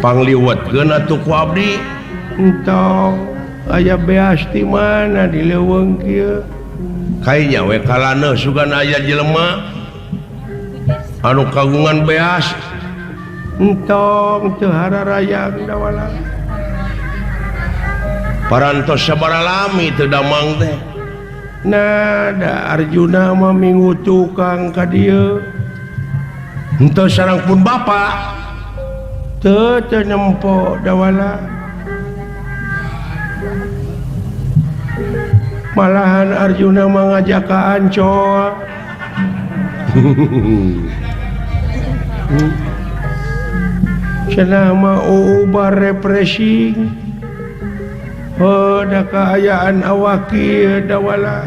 Pangliwetkeun atuh ku abdi. Entong aya beas di mana di leuweung kieu. Kayaknya we kalana sugan aya jelema anu kagungan beas. Entong teu hararayang dawala. Parantos sabaraha lami teu damang teh. Nah, da Arjuna mah minggu tukang ka dieu. Henteu sareng pun bapak. Teu teu nempo dawala. Malahan Arjuna mah ngajak ka Ancol. Cenah mah ubar refreshing. Oh, da kaayaan awak kieu dawala.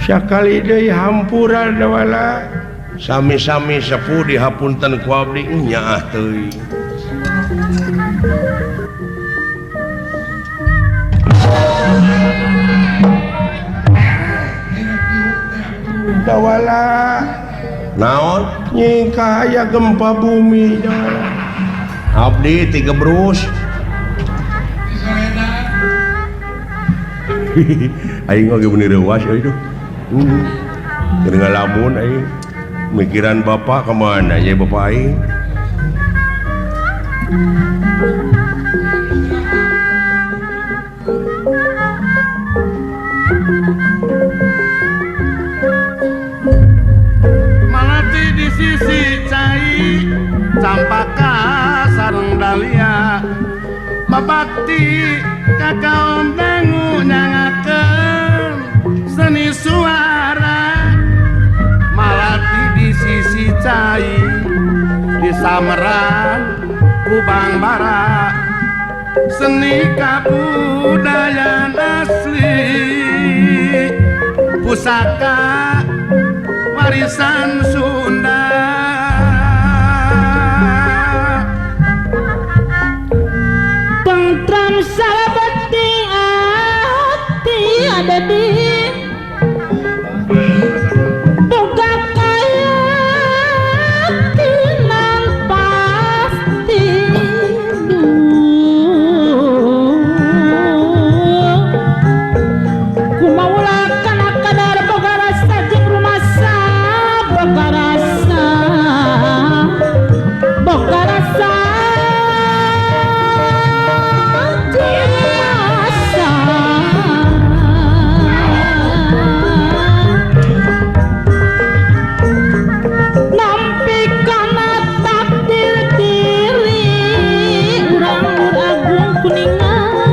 Sakali deui hampura dawala. Sami-sami sepuh dihapunten ku abdi nyaah teuing. Dawala naon nyingkah aya gempa bumi dawala. Abdi tiga brus. Aing oge beuni reuas euy duh. Keur ngalamun aing. Mikiran bapak kemana ya bapak aing. Malati di sisi cai campaka sareng dalia babakti ka kaum dangu nyangakeun seni suara. Malati di sisi cai di sameran Kubang Bara seni kabudayaan asli pusaka warisan Sunda. Tentram salabeti ati ada di boga keyakinan pasti kumaula kana kadar boga rasa jeung rumasa boga rasa boga rasa jeung masa. Nampi kana takdir diri urang Lur Agung Kuningan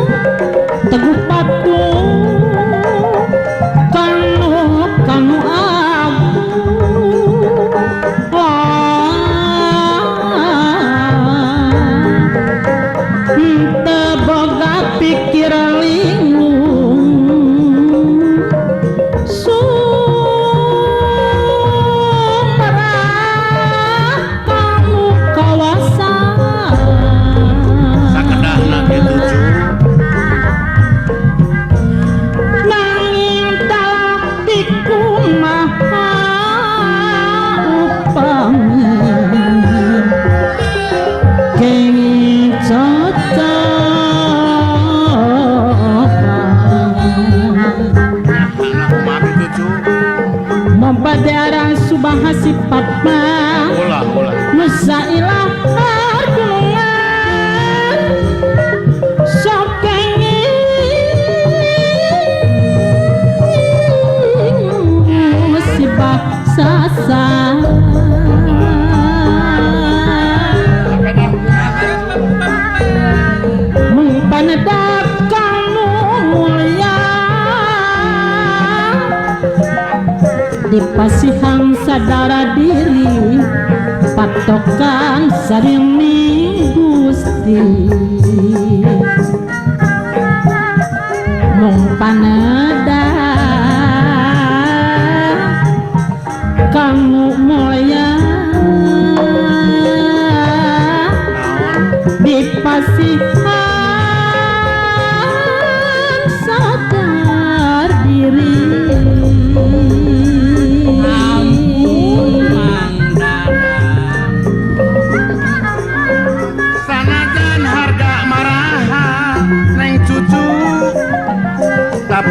teguh patuh kanu kanu agung. Henteu boga pikir linglung sumerah kamu kawasan. Sakedahna kitu cu. Nanging talah dikumaha upami kenging cocok. Nyahana kumaha kitu cu. Mambadaran subahasi papa Ulah ulah. Nusa ilah gunungan sok kenging musibah sasa. Mengpanedak kanu mulia dipasihan sadara diri patokan sarimi Gusti. Mung panedak kamu mulia dipasihan sadar diri. Ampun Mang Dadang.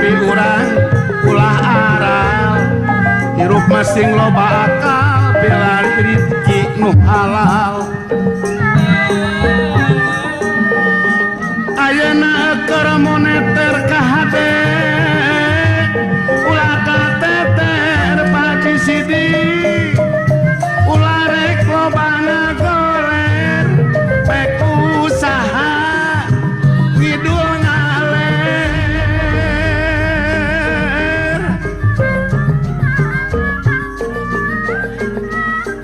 Tapi urang ulah aral hirup masing loba akal pilari rezeki nu halal. Ayeuna keur moneter ka hade ulah kateter Pak Sidik ulah rek loba ngagoler pek usaha ngidul ngaler.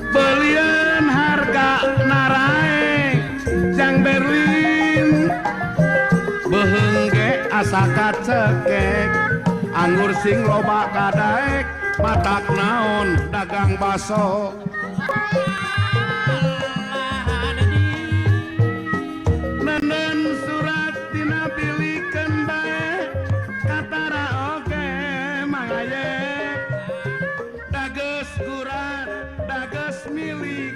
Belian harga naraek jang Berlin beuheung ge asa kacekek anggur sing loba kadaek matak naon dagang baso. Nenen surat dina bilikeun bae katara oge mangayek dages gurat dages milik